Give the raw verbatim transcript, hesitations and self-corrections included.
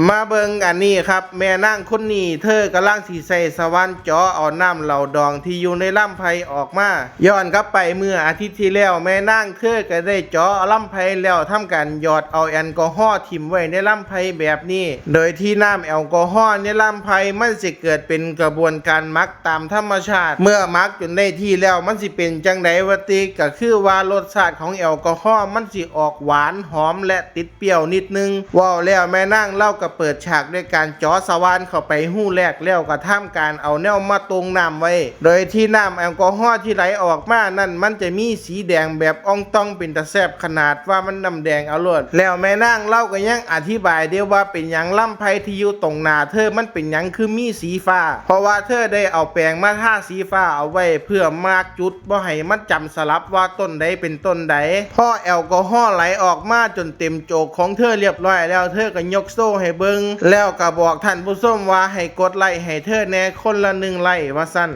มาเบิ่งอันนี้ครับ แม่นางคนนี้เธอกำลังสิใส่สว่านเจาะเอาน้ำเหล้าดองที่อยู่ในลำไพออกมา ย้อนกลับไปเมื่ออาทิตย์ที่แล้ว แม่นางเธอก็ได้เจาะลำไพแล้วทำการหยอดเอาแอลกอฮอล์ถิ่มไว้ในลำไพแบบนี้ โดยที่น้ำแอลกอฮอล์ในลำไพมันสิเกิดเป็นกระบวนการหมักตามธรรมชาติ เมื่อหมักจนได้ที่แล้วมันสิเป็นจังใดวะติ ก็คือว่ารสชาติของแอลกอฮอล์มันสิออกหวานหอมและติดเปรี้ยวนิดนึง เว้าแล้วแม่นางเลาก็เปิดฉากด้วยการเจาะสว่านเข้าไปฮูแรกแล้วก็ทำการเอาแนวมาตวงน้ำไว้ โดยที่น้ำแอลกอฮอล์ที่ไหลออกมานั่นมันจะมีสีแดงแบบอ่องต่องเป็นตาแซ่บขนาดว่ามันน้ำแดงเอาโลด แล้วแม่นางเลาก็ยังอธิบายได้ว่าเป็นหยังลำไพที่อยู่ตรงหน้าเธอมันเป็นหยังคือมีสีฟ้า เพราะว่าเธอได้เอาแปรงมาทาสีฟ้าเอาไว้เพื่อมาร์กจุดบ่ให้มันจำสลับว่าต้นใดเป็นต้นใด พอแอลกอฮอล์ไหลออกมาจนเต็มโจกของเธอเรียบร้อยแล้ว เธอก็ยกโซ่ให้เบิ่ง แล้วก็บอกท่านผู้ชมว่าให้กดไลค์ให้เธอแหน่คนละหนึ่งไลค์ว่าซั่น